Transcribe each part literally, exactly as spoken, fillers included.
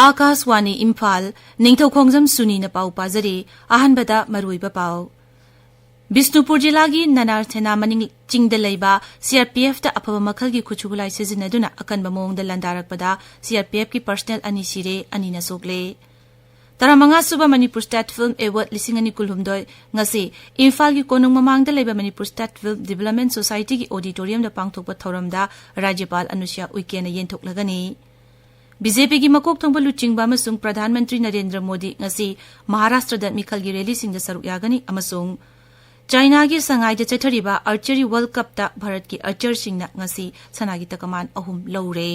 ꯑꯥꯀꯥꯁꯋꯥꯅꯤ ꯏꯝꯐꯥꯜ, ꯅꯤꯡꯊꯧꯈꯣꯡꯖꯝ ꯁꯨꯅꯤꯅ ꯄꯥꯎ ꯄꯥꯖꯔꯤ꯫ ꯑꯍꯥꯟꯕꯗ ꯃꯔꯨꯑꯣꯏꯕ ꯄꯥꯎ꯫ ꯕꯤꯁꯅꯨꯄꯨꯔ ꯖꯤꯂꯥꯒꯤ ꯅꯅꯥꯔ ꯁꯦꯅꯥ ꯃꯅꯤꯡ ꯆꯤꯡꯗ ꯂꯩꯕ ꯁꯤꯑꯥꯔꯄꯤꯑꯦꯐꯇ ꯑꯐꯕ ꯃꯈꯜꯒꯤ ꯈꯨꯠꯁꯨ ꯈꯨꯠꯂꯥꯏ ꯁꯤꯖꯤꯟꯅꯗꯨꯅ ꯑꯀꯟꯕ ꯃꯑꯣꯡꯗ ꯂꯥꯟꯗꯥꯔꯛꯄꯗ ꯁꯤꯑꯥꯔꯄꯤꯑꯦꯐꯀꯤ ꯄꯔꯁꯅꯦꯜ ꯑꯅꯤ ꯁꯤꯔꯦ, ꯑꯅꯤꯅ ꯁꯣꯛꯂꯦ꯫ ꯇꯔꯥꯃꯉꯥ ꯁꯨꯕ ꯃꯅꯤꯄꯨꯔ ꯁ꯭ꯇꯦꯠ ꯐꯤꯜꯝ ꯑꯦꯋꯥꯔꯗ ꯂꯤꯁꯤꯡ ꯑꯅꯤ ꯀꯨꯟꯍꯨꯝꯗꯣꯏ ꯉꯁꯤ ꯏꯝꯐꯥꯜꯒꯤ ꯀꯣꯅꯨꯡ ꯃꯃꯥꯡꯗ ꯂꯩꯕ ꯃꯅꯤꯄꯨꯔ ꯁ꯭ꯇꯦꯠ ꯐꯤꯜꯝ ꯗꯤꯕꯦꯂꯞꯃꯦꯟ ꯁꯣꯁꯥꯏꯇꯤꯒꯤ ꯑꯣꯗꯤꯇꯣꯔꯤꯌꯝꯗ ꯄꯥꯡꯊꯣꯛꯄ ꯊꯧꯔꯝꯗ ꯔꯥꯖ꯭ꯌꯄꯥꯜ ꯑꯅꯨꯁ꯭ꯌꯥ ꯎꯏꯀꯦꯅ ꯌꯦꯟꯊꯣꯛꯂꯒꯅꯤ꯫ ꯕꯤꯖꯦꯄꯤꯒꯤ ꯃꯀꯣꯛ ꯊꯣꯡꯕ ꯂꯨꯆꯤꯡꯕ ꯑꯃꯁꯨꯡ ꯄ꯭ꯔꯙꯥꯟ ꯃꯟꯇ꯭ꯔꯤ ꯅꯔꯦꯟꯗ꯭ꯔ ꯃꯣꯗꯤ ꯉꯁꯤ ꯃꯍꯥꯔꯥꯁꯇ꯭ꯔꯗ ꯃꯤꯈꯜꯒꯤ ꯔꯦꯂꯤꯁꯤꯡꯗ ꯁꯔꯨꯛ ꯌꯥꯒꯅꯤ ꯑꯃꯁꯨꯡ ꯆꯥꯏꯅꯥꯒꯤ ꯁꯉꯥꯏꯗ ꯆꯠꯊꯔꯤꯕ ꯑꯥꯔꯆꯔꯤ ꯋꯥꯔꯜꯗ ꯀꯞꯇ ꯚꯥꯔꯠꯀꯤ ꯑꯥꯔꯆꯔꯁꯤꯡꯅ ꯉꯁꯤ ꯁꯅꯥꯒꯤ ꯇꯀꯃꯥꯟ ꯑꯍꯨꯝ ꯂꯧꯔꯦ꯫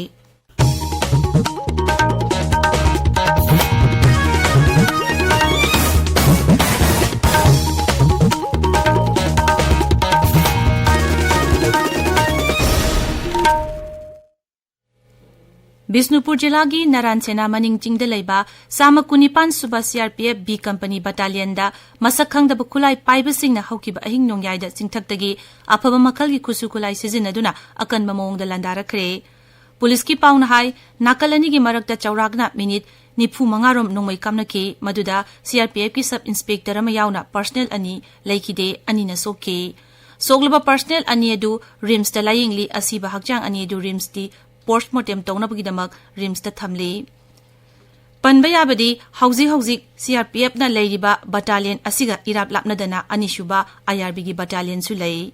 ꯕꯤꯁꯅꯨꯄꯨꯔ ꯖꯤꯂꯥꯒꯤ ꯅꯔꯥꯟ ꯁꯦꯅꯥ ꯃꯅꯤꯡ ꯆꯤꯡꯗ ꯂꯩꯕ ꯆꯥꯝꯃ ꯀꯨꯟꯅꯤꯄꯥꯟ ꯁꯨꯕ ꯁꯤꯑꯥꯔꯄꯤꯑꯦꯐ ꯕꯤ ꯀꯝꯄꯅꯤ ꯕꯠꯇꯥꯂꯤꯌꯟꯗ ꯃꯁꯛ ꯈꯪꯗꯕ ꯈꯨꯠꯂꯥꯏ ꯄꯥꯏꯕꯁꯤꯡꯅ ꯍꯧꯈꯤꯕ ꯑꯍꯤꯡ ꯅꯣꯡꯌꯥꯏꯗ ꯆꯤꯡꯊꯛꯇꯒꯤ ꯑꯐꯕ ꯃꯈꯜꯒꯤ ꯈꯨꯠꯁꯨ ꯈꯨꯠꯂꯥꯏ ꯁꯤꯖꯤꯟꯅꯗꯨꯅ ꯑꯀꯟꯕ ꯃꯑꯣꯡꯗ ꯂꯥꯟꯗꯥꯔꯛꯈ꯭ꯔꯦ꯫ ꯄꯨꯂꯤꯁꯀꯤ ꯄꯥꯎꯅ ꯍꯥꯏ, ꯅꯥꯀꯜ ꯑꯅꯤꯒꯤ ꯃꯔꯛꯇ ꯆꯥꯎꯔꯥꯛꯅ ꯃꯤꯅꯤꯠ ꯅꯤꯐꯨ ꯃꯉꯥ ꯔꯣꯝ ꯅꯣꯡꯃꯩ ꯀꯥꯞꯅꯈꯤ, ꯃꯗꯨꯗ ꯁꯤꯑꯥꯔꯄꯤꯑꯦꯐꯀꯤ ꯁꯕ ꯏꯟꯁꯄꯦꯛꯇꯔ ꯑꯃ ꯌꯥꯎꯅ ꯄꯔꯁꯅꯦꯜ ꯑꯅꯤ ꯂꯩꯈꯤꯗꯦ, ꯑꯅꯤꯅ ꯁꯣꯛꯈꯤ꯫ ꯁꯣꯛꯂꯕ ꯄꯔꯁꯅꯦꯜ ꯑꯅꯤ ꯑꯗꯨ ꯔꯤꯝꯁꯇ ꯂꯥꯌꯦꯡꯂꯤ, ꯑꯁꯤꯕ ꯍꯛꯆꯥꯡ ꯑꯅꯤ ꯑꯗꯨ ꯔꯤꯝꯁꯇꯤ ꯄꯣꯁ꯭ꯠꯃꯣꯔꯇꯦꯝ ꯇꯧꯅꯕꯒꯤꯗꯃꯛ ꯔꯤꯝꯁꯇ ꯊꯝꯂꯤ꯫ ꯄꯟꯕ ꯌꯥꯕꯗꯤ, ꯍꯧꯖꯤꯛ ꯍꯧꯖꯤꯛ ꯁꯤꯑꯥꯔꯄꯤꯑꯦꯐꯅ ꯂꯩꯔꯤꯕ ꯕꯠꯇꯥꯂꯤꯌꯟ ꯑꯁꯤꯒ ꯏꯔꯥꯞ ꯂꯥꯞꯅꯗꯅ ꯑꯅꯤꯁꯨꯕ ꯑꯥꯏꯑꯥꯔꯕꯤꯒꯤ ꯕꯠꯇꯥꯂꯤꯌꯟꯁꯨ ꯂꯩ꯫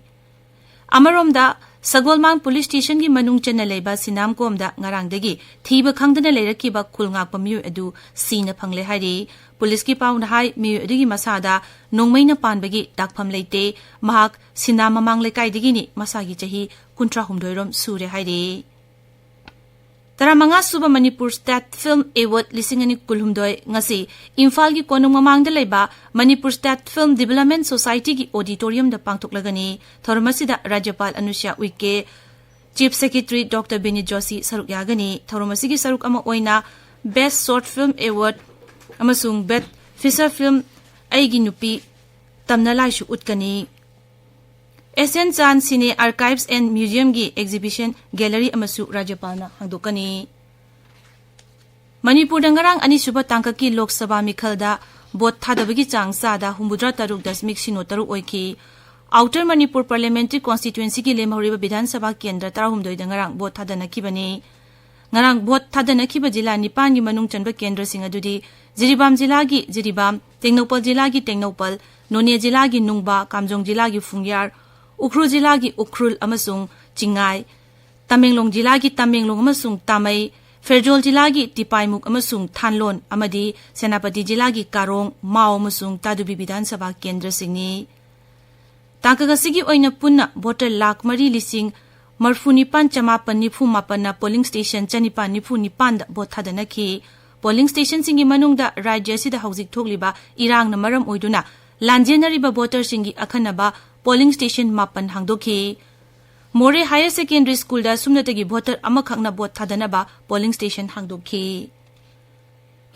ꯑꯃꯔꯣꯝꯗ, ꯁꯒꯣꯜꯃꯥꯡ ꯄꯨꯂꯤꯁ ꯁ꯭ꯇꯦꯁꯟꯒꯤ ꯃꯅꯨꯡ ꯆꯟꯅ ꯂꯩꯕ ꯁꯤꯅꯥꯝꯀꯣꯝꯗ ꯉꯔꯥꯡꯗꯒꯤ ꯊꯤꯕ ꯈꯪꯗꯅ ꯂꯩꯔꯛꯈꯤꯕ ꯈꯨꯜ ꯉꯥꯛꯄ ꯃꯤꯑꯣꯏ ꯑꯗꯨ ꯁꯤꯅ ꯐꯪꯂꯦ ꯍꯥꯏꯔꯤ꯫ ꯄꯨꯂꯤꯁꯀꯤ ꯄꯥꯎꯅ ꯍꯥꯏ, ꯃꯤꯑꯣꯏ ꯑꯗꯨꯒꯤ ꯃꯁꯥꯗ ꯅꯣꯡꯃꯩꯅ ꯄꯥꯟꯕꯒꯤ ꯗꯥꯛꯐꯝ ꯂꯩꯇꯦ꯫ ꯃꯍꯥꯛ ꯁꯤꯅꯥꯝ ꯃꯃꯥꯡ ꯂꯩꯀꯥꯏꯗꯒꯤꯅꯤ, ꯃꯁꯥꯒꯤ ꯆꯍꯤ ꯀꯨꯟꯊ꯭ꯔꯥ ꯍꯨꯝꯗꯣꯏ ꯔꯣꯝ ꯁꯨꯔꯦ ꯍꯥꯏꯔꯤ꯫ ꯇꯔꯥꯃꯉꯥ ꯁꯨꯕ ꯃꯅꯤꯄꯨꯔ ꯁ꯭ꯇꯦꯠ ꯐꯤꯜꯝ ꯑꯦꯋꯥꯔꯗ ꯂꯤꯁꯤꯡ ꯑꯅꯤ ꯀꯨꯟꯍꯨꯝꯗꯣꯏ ꯉꯁꯤ ꯏꯝꯐꯥꯜꯒꯤ ꯀꯣꯅꯨꯡ ꯃꯃꯥꯡꯗ ꯂꯩꯕ ꯃꯅꯤꯄꯨꯔ ꯁ꯭ꯇꯦꯠ ꯐꯤꯜꯝ ꯗꯤꯕꯦꯂꯞꯃꯦꯟ ꯁꯣꯁꯥꯏꯇꯤꯒꯤ ꯑꯣꯗꯤꯇꯣꯔꯤꯌꯝꯗ ꯄꯥꯡꯊꯣꯛꯂꯒꯅꯤ꯫ ꯊꯧꯔꯝ ꯑꯁꯤꯗ ꯔꯥꯖ꯭ꯌꯄꯥꯜ ꯑꯅꯨꯁ꯭ꯌꯥ ꯎꯏꯀꯦ, ꯆꯤꯐ ꯁꯦꯀ꯭ꯔꯦꯇꯔꯤ ꯗꯣꯛꯇꯔ ꯕꯤꯅꯤꯠ ꯖꯣꯁꯤ ꯁꯔꯨꯛ ꯌꯥꯒꯅꯤ꯫ ꯊꯧꯔꯝ ꯑꯁꯤꯒꯤ ꯁꯔꯨꯛ ꯑꯃ ꯑꯣꯏꯅ ꯕꯦꯁ꯭ꯠ ꯁꯣꯔꯠ ꯐꯤꯜꯝ ꯑꯦꯋꯥꯔꯗ ꯑꯃꯁꯨꯡ ꯕꯦꯁ꯭ꯠ ꯐꯤꯆꯔ ꯐꯤꯜꯝ ꯑꯩꯒꯤ ꯅꯨꯄꯤ ꯇꯝꯅ ꯂꯥꯏꯁꯨ ꯎꯠꯀꯅꯤ꯫ ꯑꯦꯁ ꯑꯦꯟ ꯆꯥꯟ ꯁꯤꯅꯦ ꯑꯥꯔꯀꯥꯏꯚꯁ ꯑꯦꯟ ꯃ꯭ꯌꯨꯖꯤꯌꯝꯒꯤ ꯑꯦꯛꯖꯤꯕꯤꯁꯟ ꯒꯦꯂꯔꯤ ꯑꯃꯁꯨ ꯔꯥꯖ꯭ꯌꯄꯥꯜꯅ ꯍꯥꯡꯗꯣꯛꯀꯅꯤ꯫ ꯃꯅꯤꯄꯨꯔꯗ ꯉꯔꯥꯡ ꯑꯅꯤꯁꯨꯕ ꯇꯥꯡꯀꯛꯀꯤ ꯂꯣꯛ ꯁꯚꯥ ꯃꯤꯈꯜꯗ ꯚꯣꯠ ꯊꯥꯗꯕꯒꯤ ꯆꯥꯡ ꯆꯥꯗ ꯍꯨꯝꯐꯨꯇꯔꯥ ꯇꯔꯨꯛ ꯗꯁꯃꯤꯛ ꯁꯤꯅꯣ ꯇꯔꯨꯛ ꯑꯣꯏꯈꯤ꯫ ꯑꯥꯎꯇꯔ ꯃꯅꯤꯄꯨꯔ ꯄꯥꯔꯂꯤꯌꯥꯃꯦꯟꯇꯔꯤ ꯀꯣꯟꯁꯇꯤꯇ꯭ꯌꯨꯑꯦꯟꯁꯤꯒꯤ ꯂꯦꯝꯍꯧꯔꯤꯕ ꯕꯤꯙꯥꯟ ꯁꯚꯥ ꯀꯦꯟꯗ꯭ꯔ ꯇꯔꯥꯍꯨꯝꯗꯣꯏꯗ ꯉꯔꯥꯡ ꯚꯣꯠ ꯊꯥꯗꯅꯈꯤꯕꯅꯤ꯫ ꯉꯔꯥꯡ ꯚꯣꯠ ꯊꯥꯗꯅꯈꯤꯕ ꯖꯤꯂꯥ ꯅꯤꯄꯥꯟꯒꯤ ꯃꯅꯨꯡ ꯆꯟꯕ ꯀꯦꯟꯗ꯭ꯔꯁꯤꯡ ꯑꯗꯨꯗꯤ ꯖꯤꯔꯤꯕꯥꯝ ꯖꯤꯂꯥꯒꯤ ꯖꯤꯔꯤꯕꯥꯝ, ꯇꯦꯡꯅꯧꯄꯜ ꯖꯤꯂꯥꯒꯤ ꯇꯦꯡꯅꯧꯄꯜ, ꯅꯣꯅꯦ ꯖꯤꯂꯥꯒꯤ ꯅꯨꯡꯕ, ꯀꯥꯝꯖꯣꯡ ꯖꯤꯂꯥꯒꯤ ꯐꯨꯡꯌꯥꯔ, ꯎꯈ꯭ꯔꯨꯜ ꯖꯤꯂꯥꯒꯤ ꯎꯈ꯭ꯔꯨꯜ ꯑꯃꯁꯨꯡ ꯆꯤꯡꯉꯥꯏ, ꯇꯃꯦꯡꯂꯣꯡ ꯖꯤꯂꯥꯒꯤ ꯇꯃꯦꯡꯂꯣꯡ ꯑꯃꯁꯨꯡ ꯇꯥꯃꯩ, ꯐꯦꯔꯖꯣꯜ ꯖꯤꯂꯥꯒꯤ ꯇꯤꯄꯥꯏꯃꯨꯛ ꯑꯃꯁꯨꯡ ꯊꯥꯟꯂꯣꯟ ꯑꯃꯗꯤ ꯁꯦꯅꯥꯄꯇꯤ ꯖꯤꯂꯥꯒꯤ ꯀꯥꯔꯣꯡ, ꯃꯥꯎ ꯑꯃꯁꯨꯡ ꯇꯥꯗꯨꯕꯤ ꯕꯤꯙꯥꯟ ꯁꯚꯥ ꯀꯦꯟꯗ꯭ꯔꯁꯤꯡꯅꯤ꯫ ꯇꯥꯡꯀꯛ ꯑꯁꯤꯒꯤ ꯑꯣꯏꯅ ꯄꯨꯟꯅ ꯚꯣꯇꯔ ꯂꯥꯈ ꯃꯔꯤ ꯂꯤꯁꯤꯡ ꯃꯔꯐꯨ ꯅꯤꯄꯥꯟ ꯆꯃꯥꯄꯟ ꯅꯤꯐꯨ ꯃꯥꯄꯟꯅ ꯄꯣꯂꯤꯡ ꯁ꯭ꯇꯦꯁꯟ ꯆꯅꯤꯄꯥꯟ ꯅꯤꯐꯨ ꯅꯤꯄꯥꯟꯗ ꯚꯣꯠ ꯊꯥꯗꯅꯈꯤ꯫ ꯄꯣꯂꯤꯡ ꯁ꯭ꯇꯦꯁꯟꯁꯤꯡꯒꯤ ꯃꯅꯨꯡꯗ ꯔꯥꯖ꯭ꯌ ꯑꯁꯤꯗ ꯍꯧꯖꯤꯛ ꯊꯣꯛꯂꯤꯕ ꯏꯔꯥꯡꯅ ꯃꯔꯝ ꯑꯣꯏꯗꯨꯅ ꯂꯥꯟꯖꯦꯟꯅꯔꯤꯕ ꯚꯣꯇꯔꯁꯤꯡꯒꯤ ꯑꯈꯟꯅꯕ ꯄꯣꯂꯤꯡ ꯁ꯭ꯇꯦꯁꯟ ꯃꯥꯄꯟ ꯍꯥꯡꯗꯣꯛꯈꯤ꯫ ꯃꯣꯔꯦ ꯍꯥꯌꯔ ꯁꯦꯀꯦꯟꯗꯔꯤ ꯁ꯭ꯀꯨꯜꯗ ꯁꯨꯞꯅꯇꯒꯤ ꯚꯣꯇꯔ ꯑꯃꯈꯛꯅ ꯚꯣꯠ ꯊꯥꯗꯅꯕ ꯄꯣꯂꯤꯡ ꯁ꯭ꯇꯦꯁꯟ ꯍꯥꯡꯗꯣꯛꯈꯤ꯫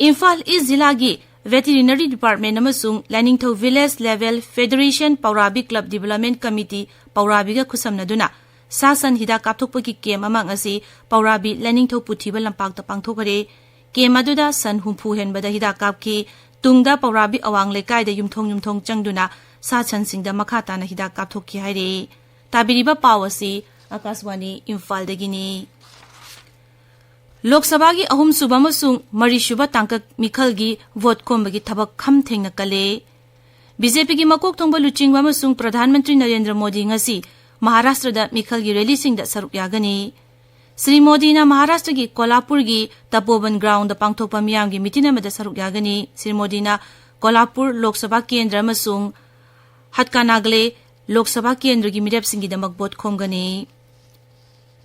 ꯏꯝꯐꯥꯜ ꯏꯁ ꯖꯤꯂꯥꯒꯤ ꯚꯦꯇꯤꯔꯤꯅꯔꯤ ꯗꯤꯄꯥꯔꯠꯃꯦꯟ ꯑꯃꯁꯨꯡ Lainingthou village level federation Pourabi club development committee ꯄꯧꯔꯥꯕꯤꯒ ꯈꯨꯠꯁꯝꯅꯗꯨꯅ ꯁꯥ ꯁꯟ ꯍꯤꯗꯥꯛ ꯀꯥꯞꯊꯣꯛꯄꯒꯤ ꯀꯦꯝ ꯑꯃ ꯉꯁꯤ ꯄꯧꯔꯥꯕꯤ ꯂꯥꯏꯅꯤꯡꯊꯧ ꯄꯨꯊꯤꯕ ꯂꯝꯄꯥꯛꯇ ꯄꯥꯡꯊꯣꯛꯈ꯭ꯔꯦ꯫ ꯀꯦꯝ ꯑꯗꯨꯗ ꯁꯟ ꯍꯨꯝꯐꯨ ꯍꯦꯟꯕꯗ ꯍꯤꯗꯥꯛ ꯀꯥꯞꯈꯤ꯫ ꯇꯨꯡꯗ ꯄꯧꯔꯥꯕꯤ ꯑꯋꯥꯡ ꯂꯩꯀꯥꯏꯗ ꯌꯨꯝꯊꯣꯡ ꯌꯨꯝꯊꯣꯡ ꯆꯪꯗꯨꯅ ꯁꯥ ꯁꯟꯁꯤꯡꯗ ꯃꯈꯥ ꯇꯥꯅ ꯍꯤꯗꯥꯛ ꯀꯥꯞꯊꯣꯛꯈꯤ ꯍꯥꯏꯔꯤ꯫ ꯇꯥꯕꯤꯔꯤꯕ ꯄꯥꯎ ꯑꯁꯤ ꯑꯀꯥꯁꯕꯥꯅꯤ ꯏꯝꯐꯥꯜꯗꯒꯤꯅꯤ꯫ ꯂꯣꯛ ꯁꯚꯥꯒꯤ ꯑꯍꯨꯝꯁꯨꯕ ꯑꯃꯁꯨꯡ ꯃꯔꯤꯁꯨꯕ ꯇꯥꯡꯀꯛ ꯃꯤꯈꯜꯒꯤ ꯚꯣꯠ ꯈꯣꯝꯕꯒꯤ ꯊꯕꯛ ꯈꯝ ꯊꯦꯡꯅ ꯀꯜꯂꯦ꯫ ꯕꯤ ꯖꯦ ꯄꯤꯒꯤ ꯃꯀꯣꯛ ꯊꯣꯡꯕ ꯂꯨꯆꯤꯡꯕ ꯑꯃꯁꯨꯡ ꯄ꯭ꯔꯙꯥꯟ ꯃꯟꯇ꯭ꯔꯤ ꯅꯔꯦꯟꯗ꯭ꯔ ꯃꯣꯗꯤ ꯉꯁꯤ ꯃꯍꯥꯔꯥꯁꯇ꯭ꯔꯗ ꯃꯤꯈꯜꯒꯤ ꯔꯦꯂꯤꯁꯤꯡꯗ ꯁꯔꯨꯛ ꯌꯥꯒꯅꯤ꯫ ꯁ꯭ꯔꯤ ꯃꯣꯗꯤꯅ ꯃꯍꯥꯔꯥꯁꯇ꯭ꯔꯒꯤ ꯀꯣꯂꯥꯄꯨꯔꯒꯤ ꯇꯄꯣꯕꯟ ꯒ꯭ꯔꯥꯎꯟꯗ ꯄꯥꯡꯊꯣꯛꯄ ꯃꯤꯌꯥꯝꯒꯤ ꯃꯤꯇꯤꯟ ꯑꯃꯗ ꯁꯔꯨꯛ ꯌꯥꯒꯅꯤ꯫ ꯁ꯭ꯔꯤ ꯃꯣꯗꯤꯅ ꯀꯣꯂꯥꯄꯨꯔ ꯂꯣꯛ ꯁꯚꯥ ꯀꯦꯟꯗ꯭ꯔ ꯑꯃꯁꯨꯡ ꯍꯠꯀꯥꯅꯥꯒꯂꯦ ꯂꯣꯛ ꯁꯚꯥ ꯀꯦꯟꯗ꯭ꯔꯒꯤ ꯃꯤꯔꯦꯞꯁꯤꯡꯒꯤꯗꯃꯛ ꯚꯣꯠ ꯈꯣꯝꯒꯅꯤ꯫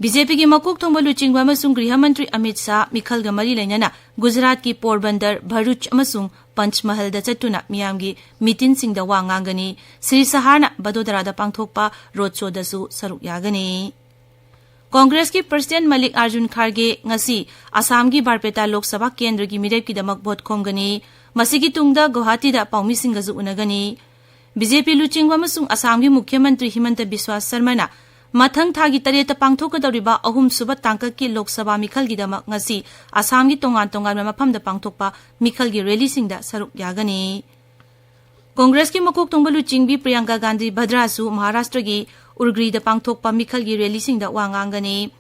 ꯕꯤ ꯖꯦ ꯄꯤꯒꯤ ꯃꯀꯣꯛ ꯊꯣꯡꯕ ꯂꯨꯆꯤꯡꯕ ꯑꯃꯁꯨꯡ ꯒ꯭ꯔꯤꯍ ꯃꯟꯇ꯭ꯔꯤ ꯑꯃꯤꯠ ꯁꯥꯍ ꯃꯤꯈꯜꯒ ꯃꯔꯤ ꯂꯩꯅꯅ ꯒꯨꯖꯔꯥꯠꯀꯤ ꯄꯣꯔꯕꯟꯗꯔ, ꯚꯔꯨꯆ ꯑꯃꯁꯨꯡ ꯄꯟꯆꯃꯍꯜꯗ ꯆꯠꯇꯨꯅ ꯃꯤꯌꯥꯝꯒꯤ ꯃꯤꯇꯤꯟꯁꯤꯡꯗ ꯋꯥ ꯉꯥꯡꯒꯅꯤ꯫ ꯁ꯭ꯔꯤ ꯁꯥꯍꯅ ꯕꯗꯣꯗꯔꯥꯗ ꯄꯥꯡꯊꯣꯛꯄ ꯔꯣꯗ ꯁꯣꯗꯁꯨ ꯁꯔꯨꯛ ꯌꯥꯒꯅꯤ꯫ ꯀꯣꯡꯒ꯭ꯔꯦꯁꯀꯤ ꯄ꯭ꯔꯁꯤꯗꯦꯟ ꯃꯜꯂꯤꯛ ꯑꯥꯔꯖꯨꯟ ꯈꯥꯔꯒꯦ ꯉꯁꯤ ꯑꯁꯥꯝꯒꯤ ꯕꯥꯔꯄꯦꯇꯥ ꯂꯣꯛ ꯁꯚꯥ ꯀꯦꯟꯗ꯭ꯔꯒꯤ ꯃꯤꯔꯦꯞꯀꯤꯗꯃꯛ ꯚꯣꯠ ꯈꯣꯝꯒꯅꯤ꯫ ꯃꯁꯤꯒꯤ ꯇꯨꯡꯗ ꯒꯨꯋꯥꯍꯥꯇꯤꯗ ꯄꯥꯎꯃꯤꯁꯤꯡꯒꯁꯨ ꯎꯅꯒꯅꯤ꯫ ꯕꯤ ꯖꯦ ꯄꯤ ꯂꯨꯆꯤꯡꯕ ꯑꯃꯁꯨꯡ ꯑꯁꯥꯝꯒꯤ ꯃꯨꯈ꯭ꯌ ꯃꯟꯇ꯭ꯔꯤ ꯍꯤꯃꯟꯇ ꯕꯤꯁ꯭ꯋꯥ ꯁꯔꯃꯅ ꯃꯊꯪ ꯊꯥꯒꯤ ꯇꯔꯦꯠꯇ ꯄꯥꯡꯊꯣꯛꯀꯗꯧꯔꯤꯕ ꯑꯍꯨꯝꯁꯨꯕ ꯇꯥꯡꯀꯛꯀꯤ ꯂꯣꯛ ꯁꯚꯥ ꯃꯤꯈꯜꯒꯤꯗꯃꯛ ꯉꯁꯤ ꯑꯁꯥꯝꯒꯤ ꯇꯣꯉꯥꯟ ꯇꯣꯉꯥꯟꯕ ꯃꯐꯝꯗ ꯄꯥꯡꯊꯣꯛꯄ ꯃꯤꯈꯜꯒꯤ ꯔꯦꯂꯤꯁꯤꯡꯗ ꯁꯔꯨꯛ ꯌꯥꯒꯅꯤ꯫ ꯀꯣꯡꯒ꯭ꯔꯦꯁꯀꯤ ꯃꯀꯣꯛ ꯊꯣꯡꯕ ꯂꯨꯆꯤꯡꯕꯤ ꯄ꯭ꯔꯤꯌꯥꯡꯀꯥ ꯒꯥꯟꯙꯤ ꯚꯗ꯭ꯔꯥꯁꯨ ꯃꯍꯥꯔꯥꯁꯇ꯭ꯔꯒꯤ ꯎꯔꯒ꯭ꯔꯤꯗ ꯄꯥꯡꯊꯣꯛꯄ ꯃꯤꯈꯜꯒꯤ ꯔꯦꯂꯤꯁꯤꯡꯗ ꯋꯥ ꯉꯥꯡꯒꯅꯤ꯫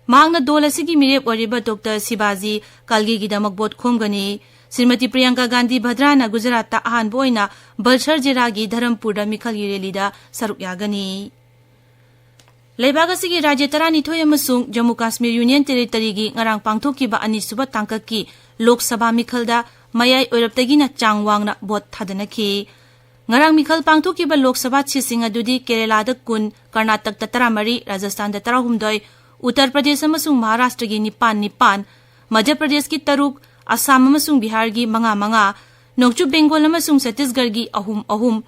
ꯃꯍꯥꯛꯅ ꯗꯣꯜ ꯑꯁꯤꯒꯤ ꯃꯤꯔꯦꯞ ꯑꯣꯏꯔꯤꯕ ꯗꯣꯛꯇꯔ ꯁꯤꯕꯥꯖꯤ ꯀꯥꯜꯒꯦꯒꯤꯗꯃꯛ ꯚꯣꯠ ꯈꯣꯝꯒꯅꯤ꯫ ꯁ꯭ꯔꯤꯃꯇꯤ ꯄ꯭ꯔꯤꯌꯥꯡꯀꯥ ꯒꯥꯟꯙꯤ ꯚꯗ꯭ꯔꯥꯅ ꯒꯨꯖꯔꯥꯠꯇ ꯑꯍꯥꯟꯕ ꯑꯣꯏꯅ ꯕꯜꯁꯔ ꯖꯤꯂꯥꯒꯤ ꯙꯔꯝꯄꯨꯔꯗ ꯃꯤꯈꯜꯒꯤ ꯔꯦꯂꯤꯗ ꯁꯔꯨꯛ ꯌꯥꯒꯅꯤ꯫ ꯂꯩꯕꯥꯛ ꯑꯁꯤꯒꯤ ꯔꯥꯖ꯭ꯌ ꯇꯔꯥꯅꯤꯊꯣꯏ ꯑꯃꯁꯨꯡ ꯖꯝꯃꯨ ꯀꯥꯁꯃꯤꯔ ꯌꯨꯅꯤꯌꯟ ꯇꯦꯔꯤꯇꯔꯤꯒꯤ ꯉꯔꯥꯡ ꯄꯥꯡꯊꯣꯛꯈꯤꯕ ꯑꯅꯤꯁꯨꯕ ꯇꯥꯡꯀꯛꯀꯤ ꯂꯣꯛ ꯁꯚꯥ ꯃꯤꯈꯜꯗ ꯃꯌꯥꯏ ꯑꯣꯏꯔꯞꯇꯒꯤꯅ ꯆꯥꯡ ꯋꯥꯡꯅ ꯚꯣꯠ ꯊꯥꯗꯅꯈꯤ꯫ ꯉꯔꯥꯡ ꯃꯤꯈꯜ ꯄꯥꯡꯊꯣꯛꯈꯤꯕ ꯂꯣꯛ ꯁꯚꯥ ꯁꯤꯠꯁꯤꯡ ꯑꯗꯨꯗꯤ ꯀꯦꯔꯦꯂꯥꯗ ꯀꯨꯟ, ꯀꯔꯅꯥꯇꯛꯇ ꯇꯔꯥꯃꯔꯤ, ꯔꯥꯖꯁꯊꯥꯟꯗ ꯇꯔꯥꯍꯨꯝꯗꯣꯏ, ꯎꯠꯇꯔ ꯄ꯭ꯔꯗꯦꯁ ꯑꯃꯁꯨꯡ ꯃꯍꯥꯔꯥꯁꯇ꯭ꯔꯒꯤ ꯅꯤꯄꯥꯟ ꯅꯤꯄꯥꯟ, ꯃꯙ꯭ꯌ ꯄ꯭ꯔꯗꯦꯁꯀꯤ ꯇꯔꯨꯛ, ꯑꯁꯥꯝ ꯑꯃꯁꯨꯡ ꯕꯤꯍꯥꯔꯒꯤ ꯃꯉꯥ ꯃꯉꯥ, ꯅꯣꯡꯆꯨꯞ ꯕꯦꯡꯒꯣꯜ ꯑꯃꯁꯨꯡ ꯆꯠꯇꯤꯁꯒꯔꯒꯤ ꯑꯍꯨꯝ ꯑꯍꯨꯝ,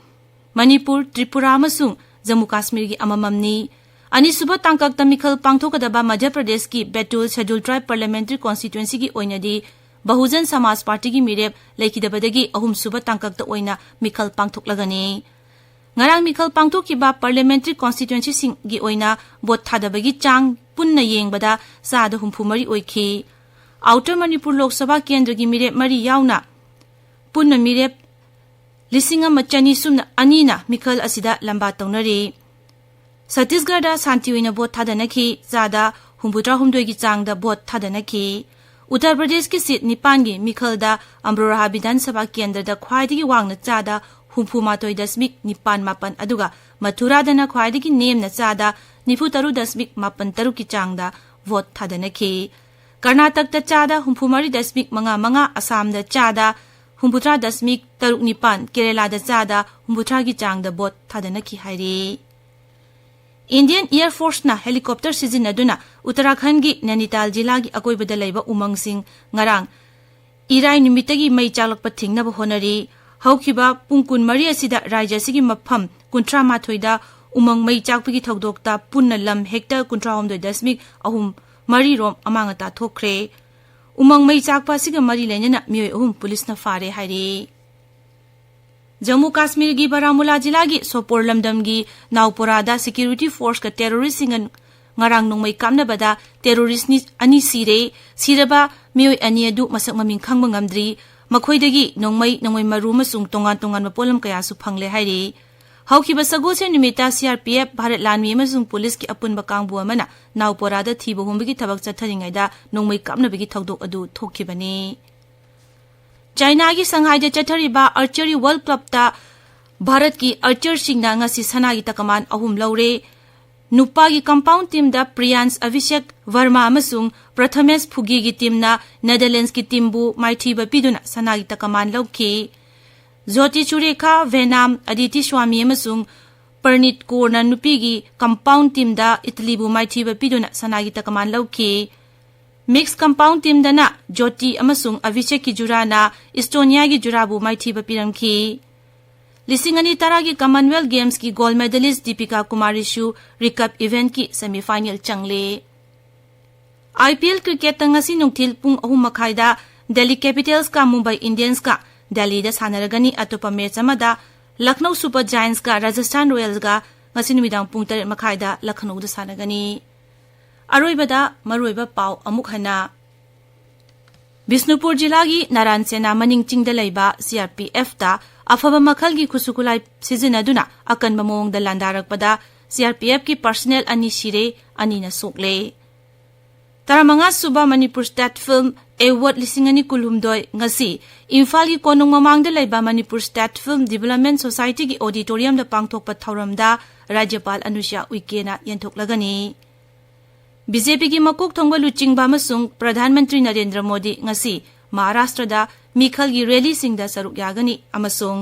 ꯃꯅꯤꯄꯨꯔ, ꯇ꯭ꯔꯤꯄꯨꯔꯥ ꯑꯃꯁꯨꯡ ꯖꯝꯃꯨ ꯀꯥꯁꯃꯤꯔꯒꯤ ꯑꯃꯃꯝꯅꯤ꯫ ꯑꯅꯤꯁꯨꯕ ꯇꯥꯡꯀꯛꯇ ꯃꯤꯈꯜ ꯄꯥꯡꯊꯣꯛꯀꯗꯕ ꯃꯙ꯭ꯌ ꯄ꯭ꯔꯗꯦꯁꯀꯤ ꯕꯦꯇꯨꯜ ꯁꯦꯗꯨꯜ ꯇ꯭ꯔꯥꯏꯕ ꯄꯥꯔꯂꯤꯌꯥꯃꯦꯟꯇꯔꯤ ꯀꯣꯟꯁꯇꯤꯇ꯭ꯋꯦꯟꯁꯤꯒꯤ ꯑꯣꯏꯅꯗꯤ ꯕꯍꯨꯖꯟ ꯁꯃꯥꯖ ꯄꯥꯔꯇꯤꯒꯤ ꯃꯤꯔꯦꯞ ꯂꯩꯈꯤꯗꯕꯗꯒꯤ ꯑꯍꯨꯝꯁꯨꯕ ꯇꯥꯡꯀꯛꯇ ꯑꯣꯏꯅ ꯃꯤꯈꯜ ꯄꯥꯡꯊꯣꯛꯂꯒꯅꯤ꯫ ꯉꯔꯥꯡ ꯃꯤꯈꯜ ꯄꯥꯡꯊꯣꯛꯈꯤꯕ ꯄꯥꯔꯂꯤꯌꯥꯃꯦꯟꯇꯔꯤ ꯀꯣꯟꯁꯇꯤꯇ꯭ꯋꯦꯟꯁꯤꯁꯤꯡꯒꯤ ꯑꯣꯏꯅ ꯚꯣꯠ ꯊꯥꯗꯕꯒꯤ ꯆꯥꯡ ꯄꯨꯟꯅ ꯌꯦꯡꯕꯗ ꯆꯥꯗ ꯍꯨꯝꯐꯨ ꯃꯔꯤ ꯑꯣꯏꯈꯤ꯫ ꯑꯥꯎꯇꯔ ꯃꯅꯤꯄꯨꯔ ꯂꯣꯛ ꯁꯚꯥ ꯀꯦꯟꯗ꯭ꯔꯒꯤ ꯃꯤꯔꯦꯞ ꯃꯔꯤ ꯌꯥꯎꯅ ꯄꯨꯟꯅ ꯃꯤꯔꯦꯞ ꯂꯤꯁꯤꯡ ꯑꯃ ꯆꯅꯤ ꯁꯨꯞꯅ ꯑꯅꯤꯅ ꯃꯤꯈꯜ ꯑꯁꯤꯗ ꯂꯝꯕꯥ ꯇꯧꯅꯔꯤ꯫ ꯁꯠꯇꯤꯁꯒꯔꯗ ꯁꯥꯟꯇꯤ ꯑꯣꯏꯅ ꯚꯣꯠ ꯊꯥꯗꯅꯈꯤ, ꯆꯥꯗ ꯍꯨꯝꯐꯨꯇꯔꯥꯍꯨꯝꯗꯣꯏꯒꯤ ꯆꯥꯡꯗ ꯚꯣꯠ ꯊꯥꯗꯅꯈꯤ꯫ ꯎꯠꯇꯔ ꯄ꯭ꯔꯗꯦꯁꯀꯤ ꯁꯤꯠ ꯅꯤꯄꯥꯟꯒꯤ ꯃꯤꯈꯜꯗ ꯑꯝꯔꯣꯍꯥ ꯕꯤꯙꯥꯟ ꯁꯚꯥ ꯀꯦꯟꯗ꯭ꯔꯗ ꯈ꯭ꯋꯥꯏꯗꯒꯤ ꯋꯥꯡꯅ ꯆꯥꯗ ꯍꯨꯝꯐꯨ ꯃꯥꯊꯣꯏ ꯗꯁꯃꯤꯛ ꯅꯤꯄꯥꯟ ꯃꯥꯄꯟ, ꯑꯗꯨꯒ ꯃꯊꯨꯔꯥꯗꯅ ꯈ꯭ꯋꯥꯏꯗꯒꯤ ꯅꯦꯝꯅ ꯆꯥꯗ ꯅꯤꯐꯨ ꯇꯔꯨꯛ ꯗꯁꯃꯤꯛ ꯃꯥꯄꯟ ꯇꯔꯨꯛꯀꯤ ꯆꯥꯡꯗ ꯚꯣꯠ ꯊꯥꯗꯅꯈꯤ꯫ ꯀꯔꯅꯥꯇꯛꯇ ꯆꯥꯗ ꯍꯨꯝꯐꯨ ꯃꯔꯤ ꯗꯁꯃꯤꯛ ꯃꯉꯥ ꯃꯉꯥ, ꯑꯁꯥꯝꯗ ꯆꯥꯗ ꯍꯨꯝꯐꯨꯇꯔꯥ ꯗꯁꯃꯤꯛ ꯇꯔꯨꯛ ꯅꯤꯄꯥꯟ, ꯀꯦꯔꯦꯂꯥꯗ ꯆꯥꯗ ꯍꯨꯝꯐꯨꯇꯔꯥꯒꯤ ꯆꯥꯡꯗ ꯚꯣꯠ ꯊꯥꯗꯅꯈꯤ ꯍꯥꯏꯔꯤ꯫ ꯏꯟꯗꯤꯌꯟ ꯑꯦꯌꯔ ꯐꯣꯔꯁꯅ ꯍꯦꯂꯤꯀꯣꯞꯇꯔ ꯁꯤꯖꯤꯟꯅꯗꯨꯅ ꯎꯠꯇꯔꯥꯈꯟꯒꯤ ꯅꯦꯅꯤꯇꯥꯜ ꯖꯤꯂꯥꯒꯤ ꯑꯀꯣꯏꯕꯗ ꯂꯩꯕ ꯎꯃꯪꯁꯤꯡ ꯉꯔꯥꯡ ꯏꯔꯥꯏ ꯅꯨꯃꯤꯠꯇꯒꯤ ꯃꯩ ꯆꯥꯛꯂꯛꯄ ꯊꯤꯡꯅꯕ ꯍꯣꯠꯅꯔꯤ꯫ ꯍꯧꯈꯤꯕ ꯄꯨꯡ ꯀꯨꯟꯃꯔꯤ ꯑꯁꯤꯗ ꯔꯥꯖ꯭ꯌ ꯑꯁꯤꯒꯤ ꯃꯐꯝ ꯀꯨꯟꯊ꯭ꯔꯥ ꯃꯥꯊꯣꯏꯗ ꯎꯃꯪ ꯃꯩ ꯆꯥꯛꯄꯒꯤ ꯊꯧꯗꯣꯛꯇ ꯄꯨꯟꯅ ꯂꯝ ꯍꯦꯛꯇꯔ ꯀꯨꯟꯊ꯭ꯔꯥꯍꯨꯝꯗꯣꯏ ꯗꯁꯃꯤꯛ ꯑꯍꯨꯝ ꯃꯔꯤ ꯔꯣꯝ ꯑꯃꯥꯡ ꯑꯇꯥ ꯊꯣꯛꯈ꯭ꯔꯦ꯫ ꯎꯃꯪ ꯃꯩ ꯆꯥꯛꯄ ꯑꯁꯤꯒ ꯃꯔꯤ ꯂꯩꯅꯅ ꯃꯤꯑꯣꯏ ꯑꯍꯨꯝ ꯄꯨꯂꯤꯁꯅ ꯐꯥꯔꯦ ꯍꯥꯏꯔꯤ꯫ ꯖꯝꯃꯨ ꯀꯥꯁꯃꯤꯔꯒꯤ ꯕꯥꯔꯥꯃꯨꯂꯥ ꯖꯤꯂꯥꯒꯤ ꯁꯣꯄꯣꯔ ꯂꯝꯗꯝꯒꯤ ꯅꯥꯎꯄꯣꯔꯥꯗ ꯁꯦꯀ꯭ꯌꯨꯔꯤꯇꯤ ꯐꯣꯔꯁꯀ ꯇꯦꯔꯣꯔꯤꯁ꯭ꯠꯁꯤꯡꯒ ꯉꯔꯥꯡ ꯅꯣꯡꯃꯩ ꯀꯥꯞꯅꯕꯗ ꯇꯦꯔꯣꯔꯤꯁ꯭ꯠ ꯅꯤ-, ꯑꯅꯤ ꯁꯤꯔꯦ꯫ ꯁꯤꯔꯕ ꯃꯤꯑꯣꯏ ꯑꯅꯤ ꯑꯗꯨ ꯃꯁꯛ ꯃꯃꯤꯡ ꯈꯪꯕ ꯉꯝꯗ꯭ꯔꯤ꯫ ꯃꯈꯣꯏꯗꯒꯤ ꯅꯣꯡꯃꯩ, ꯅꯣꯡꯃꯩ ꯃꯔꯨ ꯑꯃꯁꯨꯡ ꯇꯣꯉꯥꯟ ꯇꯣꯉꯥꯟꯕ ꯄꯣꯠꯂꯝ ꯀꯌꯥꯁꯨ ꯐꯪꯂꯦ ꯍꯥꯏꯔꯤ꯫ ꯍꯧꯈꯤꯕ ꯁꯒꯣꯜꯁꯦꯟ ꯅꯨꯃꯤꯠꯇ C R P F, Bharat ꯂꯥꯟꯃꯤ ꯑꯃꯁꯨꯡ ꯄꯨꯂꯤꯁꯀꯤ ꯑꯄꯨꯟꯕ ꯀꯥꯡꯕꯨ ꯑꯃꯅ ꯅꯥꯎꯄꯣꯔꯥꯗ ꯊꯤꯕ ꯍꯨꯝꯕꯒꯤ ꯊꯕꯛ ꯆꯠꯊꯔꯤꯉꯩꯗ ꯅꯣꯡꯃꯩ ꯀꯥꯞꯅꯕꯒꯤ ꯊꯧꯗꯣꯛ ꯑꯗꯨ ꯊꯣꯛꯈꯤꯕꯅꯤ꯫ ꯆꯥꯏꯅꯥꯒꯤ ꯁꯪꯍꯥꯏꯗ ꯆꯠꯊꯔꯤꯕ ꯑꯥꯔꯆꯔꯤ ꯋꯥꯔꯜꯗ ꯀꯞꯇ ꯚꯥꯔꯠꯀꯤ ꯑꯥꯔꯆꯔꯁꯤꯡꯅ ꯉꯁꯤ ꯁꯅꯥꯒꯤ ꯇꯀꯃꯥꯟ ꯑꯍꯨꯝ ꯂꯧꯔꯦ꯫ ꯅꯨꯄꯥꯒꯤ ꯀꯝꯄꯥꯎꯟ ꯇꯤꯝꯗ ꯄ꯭ꯔꯤꯌꯥꯟꯁ ꯑꯚꯤꯁꯦꯛ ꯚꯔꯃꯥ ꯑꯃꯁꯨꯡ ꯄ꯭ꯔꯊꯃꯦꯁ ꯐꯨꯒꯤꯒꯤ ꯇꯤꯝꯅ ꯅꯦꯗꯔꯂꯦꯟꯗꯁꯀꯤ ꯇꯤꯝꯕꯨ ꯃꯥꯏꯊꯤꯕ ꯄꯤꯗꯨꯅ ꯁꯅꯥꯒꯤ ꯇꯀꯃꯥꯟ ꯂꯧꯈꯤ꯫ ꯖꯣꯇꯤ ꯆꯨꯔꯦꯈꯥ ꯚꯦꯅꯥꯝ, ꯑꯗꯤꯇꯤ ꯁ꯭ꯋꯥꯃꯤ ꯑꯃꯁꯨꯡ ꯄꯔꯅꯤꯠ ꯀꯣꯔꯅ ꯅꯨꯄꯤꯒꯤ ꯀꯝꯄꯥꯎꯟ ꯇꯤꯝꯗ ꯏꯇꯂꯤꯕꯨ ꯃꯥꯏꯊꯤꯕ ꯄꯤꯗꯨꯅ ꯁꯅꯥꯒꯤ ꯇꯀꯃꯥꯟ ꯂꯧꯈꯤ꯫ ꯃꯤꯛꯁ ꯀꯝꯄꯥꯎꯟ ꯇꯤꯝꯗꯅ ꯖꯣꯇꯤ ꯑꯃꯁꯨꯡ ꯑꯚꯤꯁꯦꯛꯀꯤ ꯖꯨꯔꯥꯅ ꯏꯁꯇꯣꯅꯤꯌꯥꯒꯤ ꯖꯨꯔꯥꯕꯨ ꯃꯥꯏꯊꯤꯕ ꯄꯤꯔꯝꯈꯤ꯫ ꯂꯤꯁꯤꯡ ꯑꯅꯤ ꯇꯔꯥꯒꯤ ꯀꯃꯟꯋꯦꯜꯊ ꯒꯦꯝꯁꯀꯤ ꯒꯣꯜꯗ ꯃꯦꯗꯥꯂꯤꯁ꯭ꯠ ꯗꯤꯄꯤꯀꯥ ꯀꯨꯃꯥꯔꯤꯁꯨ ꯔꯤꯀꯔꯚ ꯏꯚꯦꯟꯠꯀꯤ ꯁꯦꯃꯤꯐꯥꯏꯅꯦꯜ ꯆꯪꯂꯦ꯫ ꯑꯥꯏ ꯄꯤ ꯑꯦꯜ ꯀ꯭ꯔꯤꯀꯦꯠꯇ ꯉꯁꯤ ꯅꯨꯡꯊꯤꯜ ꯄꯨꯡ ꯑꯍꯨꯝ ꯃꯈꯥꯏꯗ ꯗꯦꯜꯂꯤ ꯀꯦꯄꯤꯇꯦꯜꯁꯀ ꯃꯨꯝꯕꯥꯏ ꯏꯟꯗꯤꯌꯟꯁꯀ ꯗꯦꯜꯂꯤꯗ ꯁꯥꯟꯅꯔꯒꯅꯤ꯫ ꯑꯇꯣꯞꯄ ꯃꯦꯆ ꯑꯃꯗ ꯂꯈꯅꯧ ꯁꯨꯄꯔ ꯖꯥꯏꯟꯠꯁꯀ ꯔꯥꯖꯁꯊꯥꯟ ꯔꯣꯌꯦꯜꯁꯀ ꯉꯁꯤ ꯅꯨꯃꯤꯗꯥꯡ ꯄꯨꯡ ꯇꯔꯦꯠ ꯃꯈꯥꯏꯗ ꯂꯈꯅꯧꯗ ꯁꯥꯟꯅꯒꯅꯤ꯫ ꯑꯔꯣꯏꯕꯗ ꯃꯔꯨꯑꯣꯏꯕ ꯄꯥꯎ ꯑꯃꯨꯛ ꯍꯟꯅ꯫ ꯕꯤꯁꯅꯨꯄꯨꯔ ꯖꯤꯂꯥꯒꯤ ꯅꯥꯔꯥꯟ ꯁꯦꯅꯥ ꯃꯅꯤꯡ ꯆꯤꯡꯗ ꯂꯩꯕ ꯁꯤ ꯑꯥꯔ ꯄꯤ ꯑꯦꯐꯇ ꯑꯐꯕ ꯃꯈꯜꯒꯤ ꯈꯨꯠꯁꯨ ꯈꯨꯠꯂꯥꯏ ꯁꯤꯖꯤꯟꯅꯗꯨꯅ ꯑꯀꯟꯕ ꯃꯑꯣꯡꯗ ꯂꯥꯟꯗꯥꯔꯛꯄꯗ ꯁꯤ ꯑꯥꯔ ꯄꯤ ꯑꯦꯐꯀꯤ ꯄꯔꯁꯅꯦꯜ ꯑꯅꯤ ꯁꯤꯔꯦ, ꯑꯅꯤꯅ ꯁꯣꯛꯂꯦ꯫ ꯇꯔꯥꯃꯉꯥ ꯁꯨꯕ ꯃꯅꯤꯄꯨꯔ ꯁ꯭ꯇꯦꯠ ꯐꯤꯜꯝ ꯑꯦꯋꯥꯔꯗ ꯂꯤꯁꯤꯡ ꯑꯅꯤ ꯀꯨꯟꯍꯨꯝꯗꯣꯏ ꯉꯁꯤ ꯏꯝꯐꯥꯜꯒꯤ ꯀꯣꯅꯨꯡ ꯃꯃꯥꯡꯗ ꯂꯩꯕ ꯃꯅꯤꯄꯨꯔ ꯁ꯭ꯇꯦꯠ ꯐꯤꯜꯝ ꯗꯤꯕꯦꯂꯞꯃꯦꯟ ꯁꯣꯁꯥꯏꯇꯤꯒꯤ ꯑꯣꯗꯤꯇꯣꯔꯤꯌꯝꯗ ꯄꯥꯡꯊꯣꯛꯄ ꯊꯧꯔꯝꯗ ꯔꯥꯖ꯭ꯌꯄꯥꯜ ꯑꯅꯨꯁ꯭ꯌꯥ ꯎꯏꯀꯦꯅ ꯌꯦꯟꯊꯣꯛꯂꯒꯅꯤ꯫ ꯕꯤ ꯖꯦ ꯄꯤꯒꯤ ꯃꯀꯣꯛ ꯊꯣꯡꯕ ꯂꯨꯆꯤꯡꯕ ꯑꯃꯁꯨꯡ ꯄ꯭ꯔꯙꯥꯟ ꯃꯟꯇ꯭ꯔꯤ ꯅꯔꯦꯟꯗ꯭ꯔ ꯃꯣꯗꯤ ꯉꯁꯤ ꯃꯍꯥꯔꯥꯁꯇ꯭ꯔꯗ ꯃꯤꯈꯜꯒꯤ ꯔꯦꯂꯤꯁꯤꯡꯗ ꯁꯔꯨꯛ ꯌꯥꯒꯅꯤ ꯑꯃꯁꯨꯡ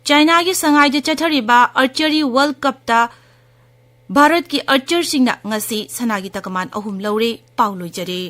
ꯆꯥꯏꯅꯥꯒꯤ ꯁꯪꯍꯥꯏꯗ ꯆꯠꯊꯔꯤꯕ ꯑꯥꯔꯆꯔꯤ ꯋꯥꯔꯜꯗ ꯀꯞꯇ ꯚꯥꯔꯠꯀꯤ ꯑꯥꯔꯆꯔꯁꯤꯡꯅ ꯉꯁꯤ ꯁꯅꯥꯒꯤ ꯇꯀꯃꯥꯟ ꯑꯍꯨꯝ ꯂꯧꯔꯦ꯫ ꯄꯥꯎ ꯂꯣꯏꯖꯔꯦ꯫